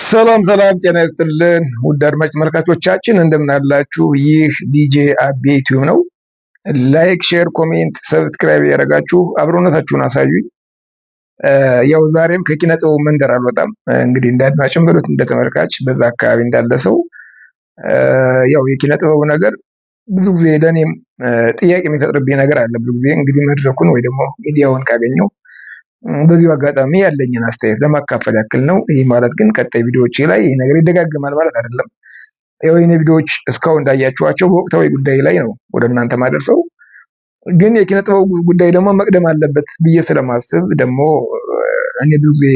ሰላም ሰላም፣ ጤና ይስጥልን ውድ አድማጭ ተመልካቾቻችን እንደምን አላችሁ? ይህ ዲጄ አቤ ዩቲዩብ ነው። Like፣ share፣ comment፣ subscribe ያደረጋችሁ አብሮነታችሁን አሳዩኝ። ያው ዛሬም ከኪነ ጥበቡ መንደር አልወጣም። እንግዲህ እንደ አድማጭም በሉት እንደ ተመልካች በዛ አካባቢ እንዳለ ሰው ያው የኪነ ጥበቡ ነገር ብዙ ጊዜ ለእኔም ጥያቄ የሚፈጥርብኝ ነገር አለ። ብዙ ጊዜ እንግዲህ መድረኩን ወይ ደግሞ ሚዲያውን ካገኘው በዚሁ አጋጣሚ ያለኝን አስተያየት ለማካፈል ያክል ነው። ይህ ማለት ግን ቀጣይ ቪዲዮዎቼ ላይ ይህ ነገር ይደጋገማል ማለት አይደለም። ያው የኔ ቪዲዮዎች እስካሁን እንዳያችኋቸው በወቅታዊ ጉዳይ ላይ ነው ወደ እናንተ ማደርሰው። ግን የኪነ ጥበቡ ጉዳይ ደግሞ መቅደም አለበት ብዬ ስለማስብ ደግሞ እኔ ብዙ ጊዜ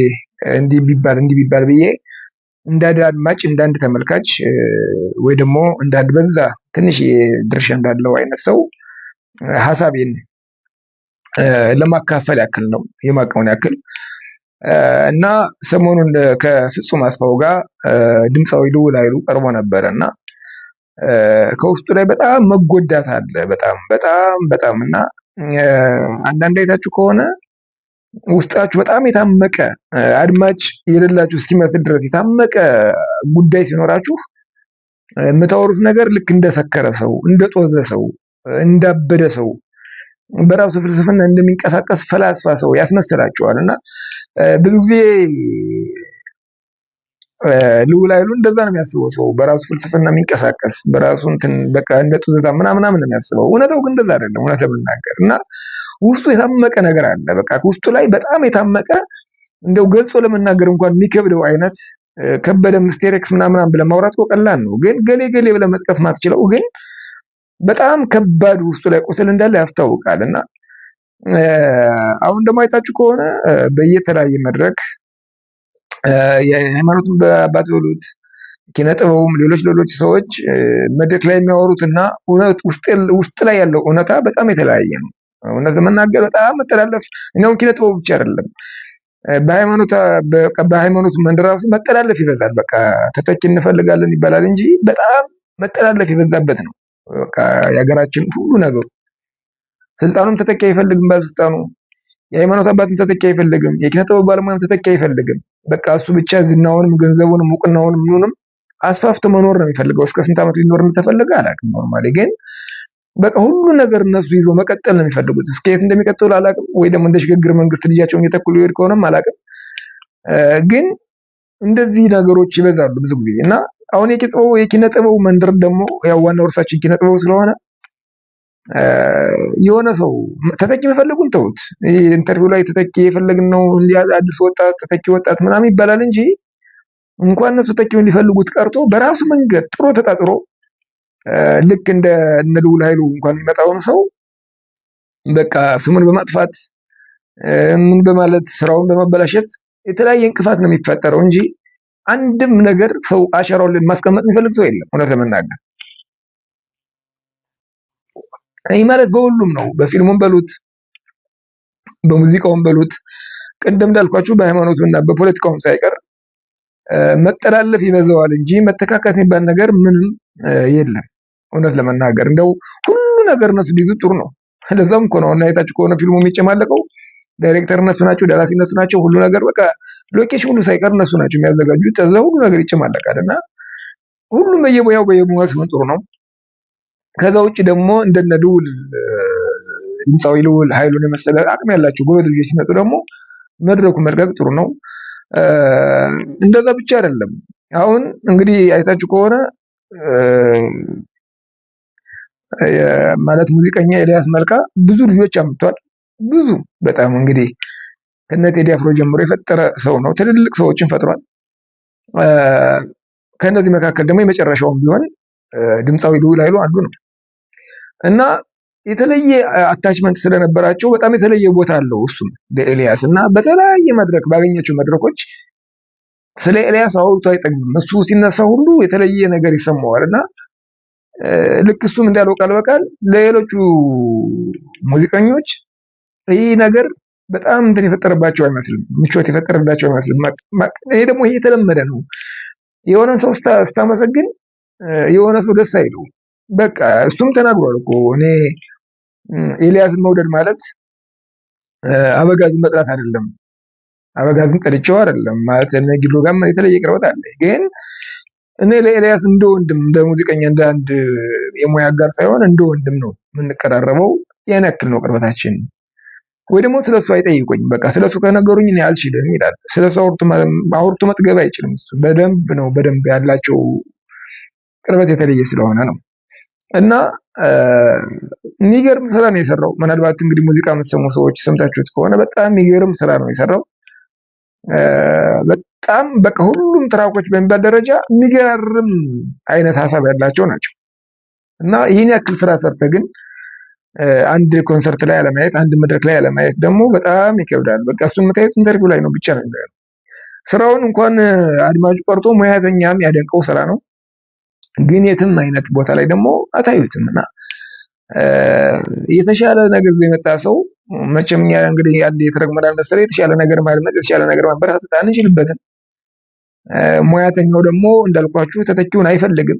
እንዲህ ቢባል እንዲህ ቢባል ብዬ እንደ አድማጭ እንደ አንድ ተመልካች ወይ ደግሞ እንደ አንድ በዛ ትንሽ ድርሻ እንዳለው አይነት ሰው ሀሳቤን ለማካፈል ያክል ነው የማውቀውን ያክል። እና ሰሞኑን ከፍጹም አስፋው ጋር ድምፃዊ ልዑል ኃይሉ ቀርቦ ነበረ እና ከውስጡ ላይ በጣም መጎዳት አለ። በጣም በጣም በጣም። እና አንዳንድ አይታችሁ ከሆነ ውስጣችሁ በጣም የታመቀ አድማጭ የሌላችሁ እስኪመስል ድረስ የታመቀ ጉዳይ ሲኖራችሁ የምታወሩት ነገር ልክ እንደሰከረ ሰው፣ እንደጦዘ ሰው፣ እንዳበደ ሰው፣ በራሱ ፍልስፍና እንደሚንቀሳቀስ ፈላስፋ ሰው ያስመስላችኋል። እና ብዙ ጊዜ ልዑል ኃይሉ እንደዛ ነው የሚያስበው። ሰው በራሱ ፍልስፍና የሚንቀሳቀስ በራሱ እንትን በቃ እንደ ጡዘታ ምናምን ምናምን ነው የሚያስበው። እውነታው ግን እንደዛ አይደለም፣ እውነት ለመናገር። እና ውስጡ የታመቀ ነገር አለ። በቃ ውስጡ ላይ በጣም የታመቀ እንደው ገልጾ ለመናገር እንኳን የሚከብደው አይነት ከበደ ምስቴሬክስ ምናምን ብለህ ማውራት እኮ ቀላል ነው። ግን ገሌ ገሌ ብለህ መጥቀስ ማትችለው ግን በጣም ከባድ ውስጡ ላይ ቁስል እንዳለ ያስታውቃል። እና አሁን ደግሞ አይታችሁ ከሆነ በየተለያየ መድረክ የሃይማኖቱን አባት በሉት ኪነ ጥበቡም ሌሎች ሌሎች ሰዎች መድረክ ላይ የሚያወሩት እና ውስጥ ላይ ያለው እውነታ በጣም የተለያየ ነው። እውነት ለመናገር በጣም መጠላለፍ እኔ ኪነ ጥበቡ ብቻ አይደለም በሃይማኖቱ መንደር ራሱ መጠላለፍ ይበዛል። በቃ ተተኪ እንፈልጋለን ይባላል እንጂ በጣም መጠላለፍ የበዛበት ነው። በቃ የሀገራችን ሁሉ ነገሩ ስልጣኑም ተተኪ አይፈልግም፣ ባለስልጣኑ የሃይማኖት አባትም ተተኪ አይፈልግም፣ የኪነ ጥበብ ባለሙያም ተተኪ አይፈልግም። በቃ እሱ ብቻ ዝናውንም ገንዘቡንም እውቅናውንም ምኑንም አስፋፍቶ መኖር ነው የሚፈልገው። እስከ ስንት ዓመት ሊኖር እንደተፈለገ አላውቅም። Normally ግን በቃ ሁሉ ነገር እነሱ ይዞ መቀጠል ነው የሚፈልጉት። እስከ የት እንደሚቀጥሉ አላውቅም። ወይ ደግሞ እንደ ሽግግር መንግስት ልጃቸውን እየተኩ ሊሄድ ከሆነም አላውቅም። ግን እንደዚህ ነገሮች ይበዛሉ ብዙ ጊዜ። እና አሁን የኪነ ጥበቡ መንደር ደግሞ ያው ዋናው እርሳችን ኪነ ጥበቡ ስለሆነ የሆነ ሰው ተተኪ መፈለጉን ተውት። ይሄ interview ላይ ተተኪ የፈለግን ነው አዲስ ወጣት ተተኪ ወጣት ምናምን ይባላል እንጂ እንኳን እነሱ ተተኪውን ሊፈልጉት ቀርቶ በራሱ መንገድ ጥሮ ተጣጥሮ ልክ እንደ እነ ልዑል ኃይሉ እንኳን የሚመጣውን ሰው በቃ ስሙን በማጥፋት ምን በማለት ስራውን በማበላሸት የተለያየ እንቅፋት ነው የሚፈጠረው እንጂ አንድም ነገር ሰው አሻራውን ማስቀመጥ የሚፈልግ ሰው የለም። እውነት ለመናገር ይህ ማለት በሁሉም ነው። በፊልሙም በሉት በሙዚቃውም በሉት ቅድም እንዳልኳችሁ በሃይማኖቱና በፖለቲካውም ሳይቀር መጠላለፍ ይበዛዋል እንጂ መተካካት የሚባል ነገር ምንም የለም። እውነት ለመናገር እንደው ሁሉ ነገር እነሱ ቢይዙ ጥሩ ነው። ለዛም እኮ ነው እና አይታችሁ ከሆነ ፊልሙ የሚጨማለቀው ዳይሬክተር እነሱ ናቸው፣ ደራሲ እነሱ ናቸው። ሁሉ ነገር በቃ location ሁሉ ሳይቀር እነሱ ናቸው የሚያዘጋጁት። ከዛ ሁሉ ነገር ይጨማለቃል እና ሁሉም በየሙያው በየሙያው ሲሆን ጥሩ ነው። ከዛ ውጭ ደግሞ እንደነ ልዑል ድምፃዊ ልዑል ኃይሉን የመሰለ አቅም ያላቸው ጎበዝ ልጆች ሲመጡ ደግሞ መድረኩ መልቀቅ ጥሩ ነው። እንደዛ ብቻ አይደለም። አሁን እንግዲህ አይታችሁ ከሆነ ማለት ሙዚቀኛ ኤልያስ መልካ ብዙ ልጆች አምጥቷል። ብዙ በጣም እንግዲህ ከነ ቴዲ አፍሮ ጀምሮ የፈጠረ ሰው ነው። ትልልቅ ሰዎችን ፈጥሯል። ከእነዚህ መካከል ደግሞ የመጨረሻውም ቢሆን ድምፃዊ ልዑል ኃይሉ አንዱ ነው። እና የተለየ attachment ስለነበራቸው በጣም የተለየ ቦታ አለው እሱም ለኤልያስ። እና በተለያየ መድረክ ባገኛቸው መድረኮች ስለ ኤልያስ አውርቶ አይጠግብም። እሱ ሲነሳ ሁሉ የተለየ ነገር ይሰማዋል። እና ልክ እሱም እንዳለው ቃል በቃል ለሌሎቹ ሙዚቀኞች ይህ ነገር በጣም እንትን የፈጠረባቸው አይመስልም፣ ምቾት የፈጠረባቸው አይመስልም። ይሄ ደግሞ ይሄ የተለመደ ነው። የሆነን ሰው ስታመሰግን የሆነ ሰው ደስ አይለውም። በቃ እሱም ተናግሯል እኮ እኔ ኤልያስን መውደድ ማለት አበጋዝን መጥላት አይደለም። አበጋዝን ጠልቼው አይደለም ማለት እነ ጊሎ ጋርም የተለየ ቅርበት አለ። ግን እኔ ለኤልያስ እንደ ወንድም እንደ ሙዚቀኛ እንደ አንድ የሙያ አጋር ሳይሆን እንደ ወንድም ነው የምንቀራረበው። ያን ያክል ነው ቅርበታችን። ወይ ደግሞ ስለሱ አይጠይቁኝም። በቃ ስለሱ ከነገሩኝ እኔ አልችልም ይላል። ስለሱ አውርቶ መጥገብ አይችልም። እሱ በደንብ ነው በደንብ ያላቸው ቅርበት የተለየ ስለሆነ ነው። እና የሚገርም ስራ ነው የሰራው። ምናልባት እንግዲህ ሙዚቃ የምትሰሙ ሰዎች ሰምታችሁት ከሆነ በጣም የሚገርም ስራ ነው የሰራው። በጣም በቃ ሁሉም track ኦች በሚባል ደረጃ የሚገርም አይነት ሀሳብ ያላቸው ናቸው። እና ይህን ያክል ስራ ሰርተ ግን አንድ ኮንሰርት ላይ አለማየት፣ አንድ መድረክ ላይ አለማየት ደግሞ በጣም ይከብዳል። በቃ እሱን የምታዩት interview ላይ ነው ብቻ ነው የሚታየው። ስራውን እንኳን አድማጩ ቀርቶ ሙያተኛም ያደንቀው ስራ ነው። ግን የትም አይነት ቦታ ላይ ደግሞ አታዩትም። እና የተሻለ ነገር ይዞ የመጣ ሰው መቼም እኛ እንግዲህ አንድ የተረግመናል መሰለኝ የተሻለ ነገር ማድመጥ የተሻለ ነገር ማበረታታት አንችልበትም። ሙያተኛው ደግሞ እንዳልኳችሁ ተተኪውን አይፈልግም።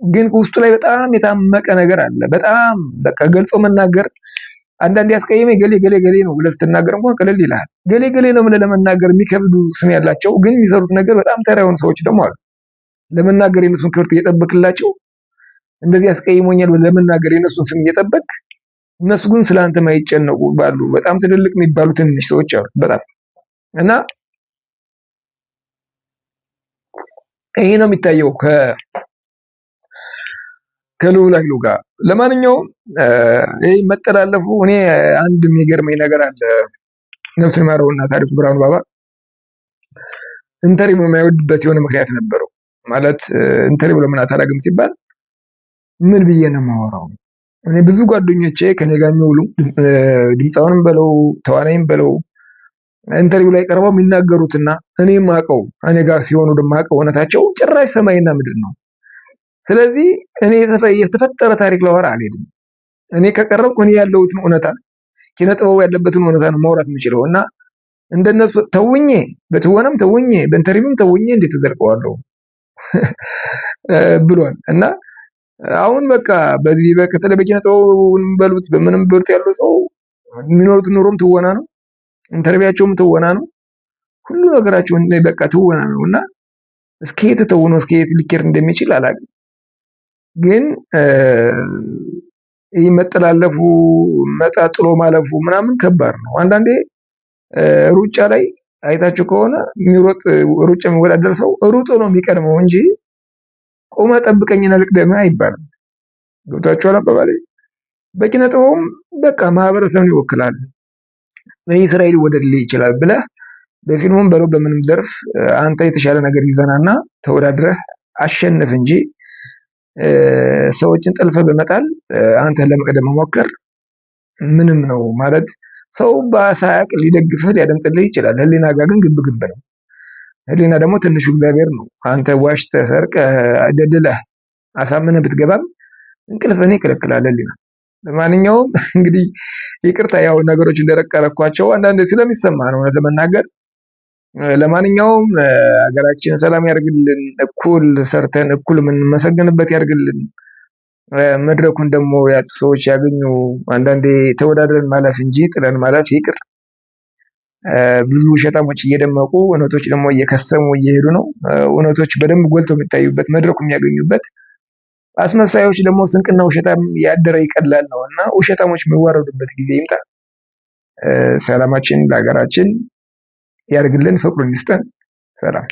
ግን ውስጡ ላይ በጣም የታመቀ ነገር አለ። በጣም በቃ ገልጾ መናገር አንዳንድ ያስቀየመ ገሌ ገሌ ገሌ ነው ብለህ ስትናገር እንኳን ቀለል ይልሃል። ገሌ ገሌ ነው ብለህ ለመናገር የሚከብዱ ስም ያላቸው ግን የሚሰሩት ነገር በጣም ተራ የሆኑ ሰዎች ደግሞ አሉ። ለመናገር የነሱን ክብር እየጠበቅላቸው እንደዚህ ያስቀይሞኛል ብለህ ለመናገር የነሱን ስም እየጠበቅ እነሱ ግን ስለአንተ ማይጨነቁ ባሉ በጣም ትልልቅ የሚባሉ ትንንሽ ሰዎች አሉ። በጣም እና ይሄ ነው የሚታየው ከልዑል ኃይሉ ጋር። ለማንኛውም ይሄ መጠላለፉ እኔ አንድ የሚገርመኝ ነገር አለ። ነፍሱን ይማረውና ታሪኩ ብርሃኑ ባባ interview የማይወድበት የሆነ ምክንያት ነበረው። ማለት interview ለምን አታደርግም ሲባል ምን ብዬ ነው የማወራው? እኔ ብዙ ጓደኞቼ ከኔ ጋር የሚውሉ ድምፃውንም በለው ተዋናይም በለው interview ላይ ቀርበው የሚናገሩትና እኔ የማውቀው እኔ ጋር ሲሆኑ የማውቀው እውነታቸው ጭራሽ ሰማይና ምድር ነው። ስለዚህ እኔ የተፈጠረ ታሪክ ላወራ አልሄድም። እኔ ከቀረብኩ እኔ ያለሁትን እውነታ ኪነ ጥበቡ ያለበትን እውነታ ነው ማውራት የምችለው እና እንደነሱ ተውኜ በትወናም ተውኜ በ interview ም ተውኜ እንዴት ተዘልቀዋለሁ ብሏል። እና አሁን በቃ በዚህ በተለይ በኪነ ጥበቡ በሉት በምንም በሉት ያለው ሰው የሚኖሩት ኑሮም ትወና ነው፣ interview ያቸውም ትወና ነው፣ ሁሉ ነገራቸው በቃ ትወና ነው። እና እስከ የት ተውኖ እስከ የት ሊኬድ እንደሚችል አላውቅም። ግን ይህ መጠላለፉ መጣጥሎ ማለፉ ምናምን ከባድ ነው። አንዳንዴ ሩጫ ላይ አይታችሁ ከሆነ የሚሮጥ ሩጫ የሚወዳደር ሰው ሩጦ ነው የሚቀድመው እንጂ ቆመ ጠብቀኝና ልቅደምህ አይባልም። ገብቷችኋል አባባሌ? በኪነ ጥበቡም በቃ ማህበረሰብን ይወክላል፣ ይህ ስራ ሊወደድልህ ይችላል ብለህ በፊልሙም በለው በምንም ዘርፍ አንተ የተሻለ ነገር ይዘናና ተወዳድረህ አሸንፍ እንጂ ሰዎችን ጠልፈህ በመጣል አንተን ለመቅደም መሞከር ምንም ነው ማለት። ሰው ሳያውቅ ሊደግፍህ ሊያደምጥልህ ይችላል። ህሊና ጋር ግን ግብ ግብ ነው። ህሊና ደግሞ ትንሹ እግዚአብሔር ነው። አንተ ዋሽተህ ሰርቀህ ደልለህ አሳምነህ ብትገባም እንቅልፍህን ይከለክላል ህሊና። ለማንኛውም እንግዲህ ይቅርታ ያው ነገሮች እንደረቀረኳቸው አንዳንዴ ስለሚሰማ ነው እውነት ለመናገር። ለማንኛውም ሀገራችን ሰላም ያርግልን፣ እኩል ሰርተን እኩል የምንመሰገንበት ያርግልን። መድረኩን ደግሞ ያጡ ሰዎች ያገኙ። አንዳንዴ ተወዳድረን ማለፍ እንጂ ጥለን ማለፍ ይቅር። ብዙ ውሸታሞች እየደመቁ እውነቶች ደግሞ እየከሰሙ እየሄዱ ነው። እውነቶች በደንብ ጎልተው የሚታዩበት መድረኩ የሚያገኙበት፣ አስመሳዮች ደግሞ ስንቅና ውሸታም ያደረ ይቀላል ነው እና ውሸታሞች የሚዋረዱበት ጊዜ ይምጣ። ሰላማችን ለሀገራችን ያርግልን፣ ፍቅሩን ይስጠን። ሰላም።